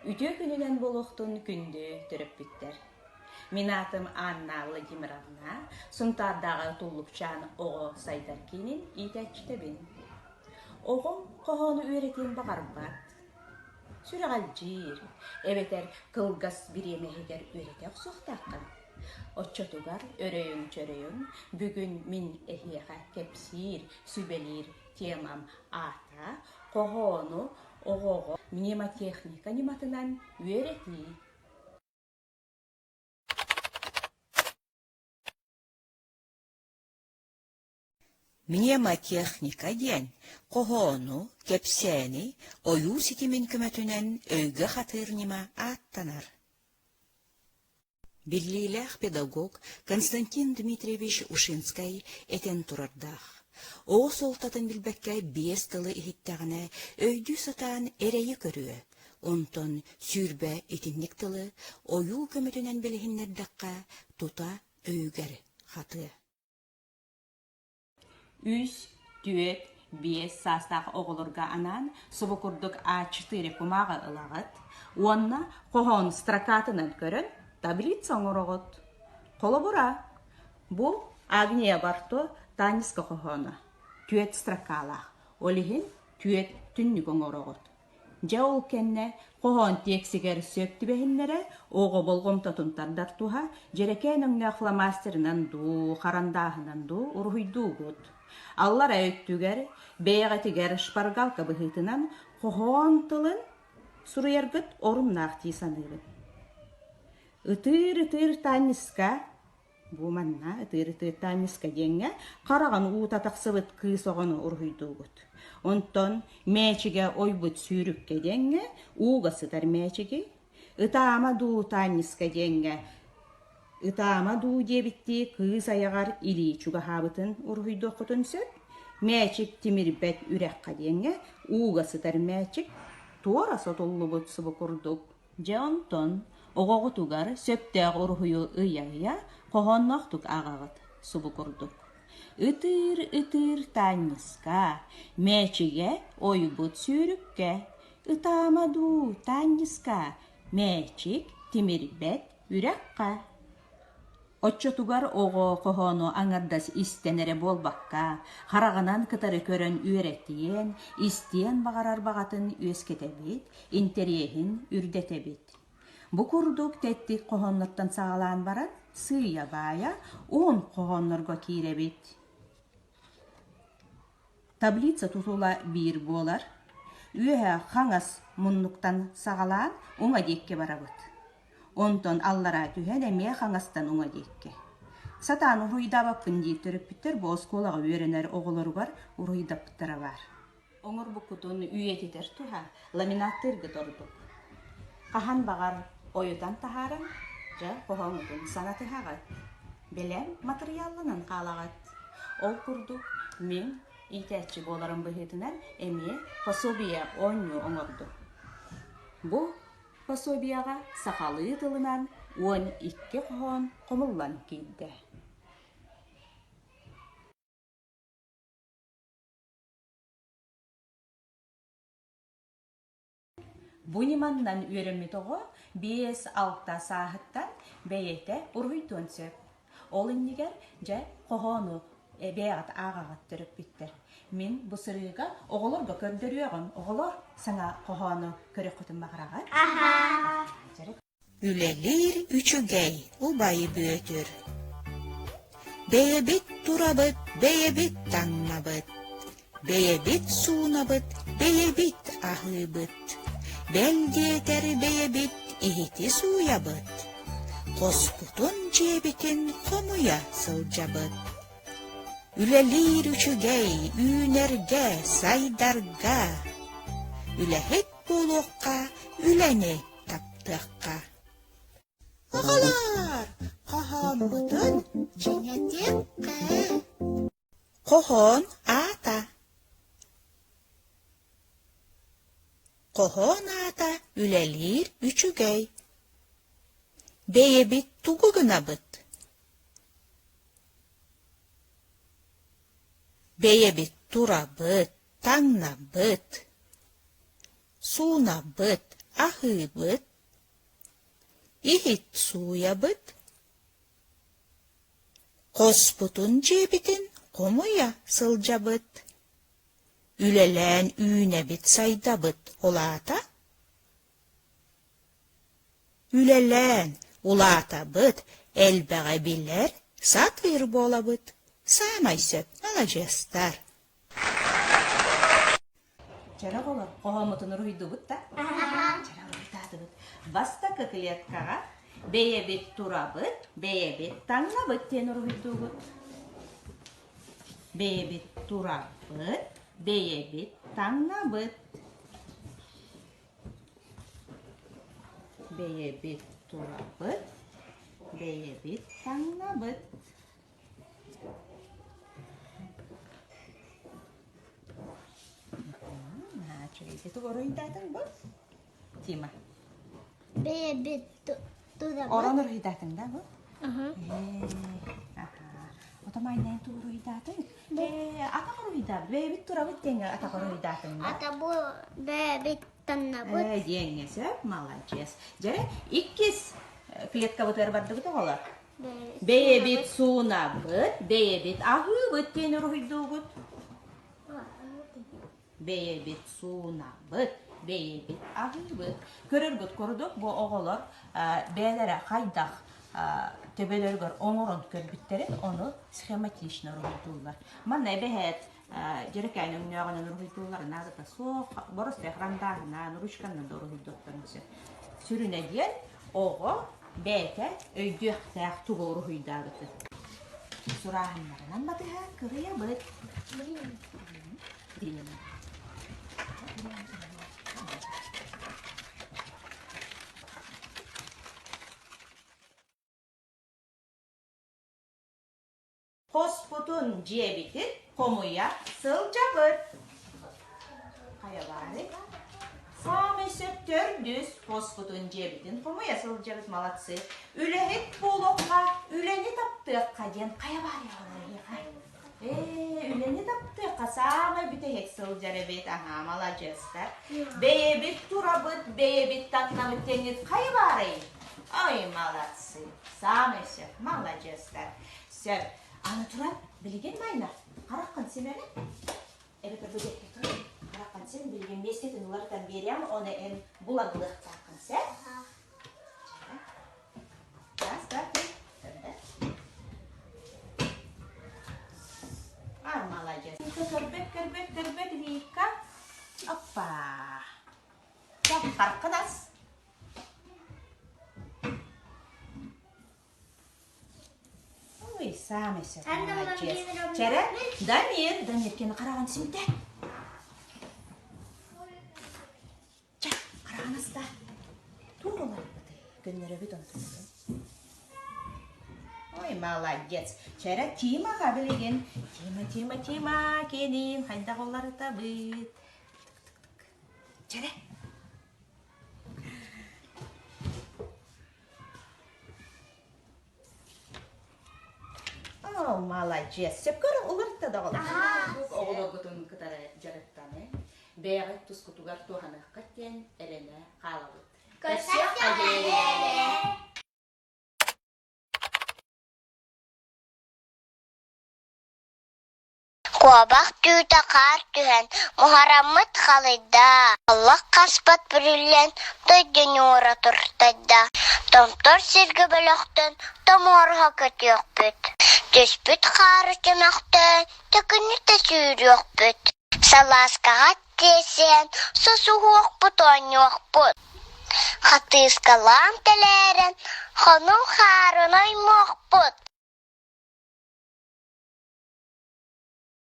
Үтүө күнүнэн буолуохтун күндү төрөппүттэр! Мин аатым Анна Владимировна, Сунтаардааҕы Туллукчаан оҕо сайдар киинин иитээччитэбин. Оҕом хоһоону үөрэтиэн баҕарбат, сүрэҕэлдьиир эбэтэр кылгас бириэмэ иһигэр үөрэтэ охсуохтааххын. Оччотугар өрөйүҥ-чөрөйүҥ бүгүн мин эһиэхэ кэпсиир, сүбэлиир темам аата хоһоону оҕоҕо мнемотехника ньыматынан үөрэтии. Мнемотехника диэн хоһоону, кэпсээни ойуу ситимин көмөтүнэн өйгө хатыыр ньыма ааттанар. Биллиилээх педагог Константин Дмитриевич Ушинскай этэн турардаах: «Оҕо суолтатын билбэккэ биэс тылы иһиттэҕинэ, өйдүү сатаан эрэйи көрүө, онтон 20 итинник тылы ойуу көмөтүнэн билиһиннэрдэххэ, тута өйүгэр хатыа». Үс, түөрт, биэс саастаах оҕолорго анаан субу курдук А4 кумааҕы ылаҕыт уонна хоһоон строкатынан көрөн таблица оҥороҕут. Холобура, бу Агния Барто Таниска хоһооно түөрт строкалаах, ол иһин түөрт түннүк оҥороҕут. Дьэ ол кэннэ хоһоон тиэксигэр сөп түбэһиннэрэ, оҕо болҕомтотун тардар туһа дьэрэкээн өҥнөөх фломастерынан дуу, харандааһынан дуу уруһуйдуугут. Аллара өттүгэр бэйэҕитигэр шпаргалка быһыытынан хоһоон тылын суруйаргыт оруннаах дии саныыбын. Ытыыр-ытыыр Таанньыска Бу манна ытыыр-ытыыр Таанньыска диэҥҥэ хараҕын уута тахсыбыт кыыс оҕону уруһуйдуугут. Онтон мээчигэ ойбут сүүрүккэ диэҥҥэ ууга сытар мээчиги, ытаама дуу Таанньыска диэҥҥэ ытаама дуу диэбиттии кыыс айаҕар илии чугаһаабытын уруһуйдуоххутун сөп. Мээчик тимирбэт үрэххэ диэҥҥэ ууга сытар мээчик туора сотуллубут субу курдук Дьэ онтон оҕоҕутугар сөптөөх уруһуйу ыйа-ыйа хоһоонноохтук ааҕаҕыт субу курдук: Ытыыр-ытыыр Таанньыска, мээчигэ ойбут сүүрүккэ, ытаама дуу, Таанньыска, мээчик тимирбэт үрэххэ. Оччотугар оҕо хоһоону аҥардас истэн эрэ буолбакка, хараҕынан кытары көрөн үөрэтиэн, истиэн баҕарар баҕатын үөскэтэбит, интэриэһин үрдэтэбит. Бу курдук тэттик хоһооннортон саҕалаан баран, сыыйа-баайа уһун хоһооннорго киирэбит. Таблица тутула биир буолар. Үөһэ хаҥас муннуктан саҕалаан уҥа диэки барабыт. Онтон аллараа түһэн эмиэ хаҥастан уҥа диэки. Сатаан уруһуйдаабаппын диир төрөппүттэр бу оскуолаҕа үөрэнэр оҕолоругар уруһуйдаппыттара баар. Оҥорбуккутун үйэтитэр туһа ламинаттыыргыт ордук. Хаһан баҕар ойутан таһааран, дьэ, хоһооҥҥутун санатыһаҕыт. Бэлэм матырыйаалланан хаалаҕыт. Ол курдук, мин иитээччи буоларым быһыытынан эмиэ пособие оонньуу оҥордум. Бу Пособиеҕа сахалыы тылынан 12 хоһоон хомуллан киирдэ. Бу ньыманнан үөрэммит оҕо 5-6 сааһыттан бэйэтэ уруһуйдуон сөп. Ол иннигэр, дьэ, хоһоону бэйэҕит ааҕаҕыт төрөппүттэр. Мин бу сырыыга оҕолорго көрдөрүөҕүм. Оҕолор саҥа хоһоону көрүөххүтүн баҕараҕыт? Үлэлиир үчүгэй, убай Бүөтүр. Бэйэбит турабыт, бэйэбит таҥнабыт, бэйэбит суунабыт, бэйэбит аһыыбыт, бэл диэтэр бэйэбит иһити сууйабыт, хоспутун дьиэбитин хомуйа сылдьабыт. Үлэлиир үчүгэй, үүнэргэ, сайдарга. Үлэһит буолуохха, үлэни таптыахха. Оҕолоор, хоһооммутун чиҥэтиэххэ. Хоһоон аата Хоһоон аата үлэлиир үчүгэй. Бэйэбит тугу гынабыт? Бэйэбит турабыт, таҥнабыт, суунабыт, Аһыыбыт, иһит сууйабыт, хоспутун дьиэбитин хомуйа сылдьабыт, үлэлээн үүнэбит-сайдабыт ол аата Үлэлээн улаатабыт, элбэҕи билэр, сатыыр буолабыт. Саамай сөп, маладьыастар. Чэрэ оҕолор, хоһооммутун уруһуйдубут да? Чэрэ уруһуйдаатыбыт. Бастакы клеткаҕа бэйэбит турабыт, бэйэбит таҥнабыт диэн уруһуйдуубут. Бэйэбит турабыт, бэйэбит таҥнабыт. Бэйэбит турабыт, бэйэбит таҥнабыт. Үчүгэйдик тугу уруһуйдаатыҥ бу? Тима. Бэйэбит турабыт. Орон уруһуйдаатыҥ да бу? Отомайнаан тугу уруһуйдаатыҥ? Ээ, атах уруһуйдаабыт. Бэйэбит турабыт диэҥҥэ атах уруһуйдаатыҥ да? Ата бу бэйэбит таннабыт. Ээ, диэҥҥэ сөп, маладьыас. Дьэрэ, иккис клеткабытыгар бардыбыт оҕолор. Бэйэбит суунабыт, бэйэбит аһыыбыт диэн уруһуйдуугут. Бэйэбит суунабыт, бэйэбит аһыыбыт. Көрөргүт курдук бу оҕолор бэйэлэрэ хайдах төбөлөрүгэр оҥорон көрбүттэрин ону схематично уруһуйдууллар. Манна эбэһээт дьэрэкээн өҥнөөҕүнэн уруһуйдууллара наадата суох, боростуой харандааһынан, ручканан да уруһуйдуохтарын сөп. Сүрүнэ диэн оҕо бэйэтэ өйдүөхтээх тугу уруһуйдаабытын. Сурааһыннарынан батыһа кырыйабыт. Хоспутун дьиэбитин хомуйа сылдьабыт. Хайалаары? Саамай сөп төрдүс хоспутун дьиэбитин хомуйа сылдьабыт молодцы. Үлэһит буолуохха, үлэни таптыахха диэн хайа баар эһиэхэ? Ээ, үлэни таптыахха саамай бүтэһик сылдьар эбит, аһаа, маладьыастар. Бэйэбит турабыт, бэйэбит таҥнабыт диэҥҥит хайа баарый? Ой, молодцы, саамай сөп, маладьыастар. Сөп. Аны туран, билигин майна, хараххын симэҕин. Эбэтэр бу диэки тур. Хараххын сим, билигин миэстэтин уларытан биэриэм, ону эн булан ылыахтааххын, сөп? Раз, два, три. А, молодец. Көрбөт, көрбөт, көрбөт, Вика. Оппа. Так, харкынас. Ой, саамай сөп, молодец. Чэрэ, Дамир, Дамир, кини хараҕын симтэ. Чэ, хараҕын аста. Туох уларыйбытый? Көннөрөбүт онтубутун. Ой, молодец. Чэрэ, Тимаҕа билигин. Тима, Тима, Тима, киэнин хайдах уларытабыт? Чэрэ. О, молодец. Сөпкө уларытта да оҕолор. Оҕолоргутун кытары дьарыктаны бэйэҕит тускутугар туһаныаххыт диэн эрэнэ хаалабыт. Көрсүөххэ диэри! Куобах түүтэ хаар түһэн, муһараммыт халыйда, олох хаспат бүрүллэн, дойду ньуура туртайда. Томтор сиргэ бөлөхтөн томуоруһа көтүөхпүт, түспүт хаары чөмөхтөөн төкүнүтэ сүүрүөхпүт, салааскаҕа тиэсиһэн сосуһуохпут оонньуохпут, хатыыскалаан тэлээрэн хонуу хаарын оймуохпут.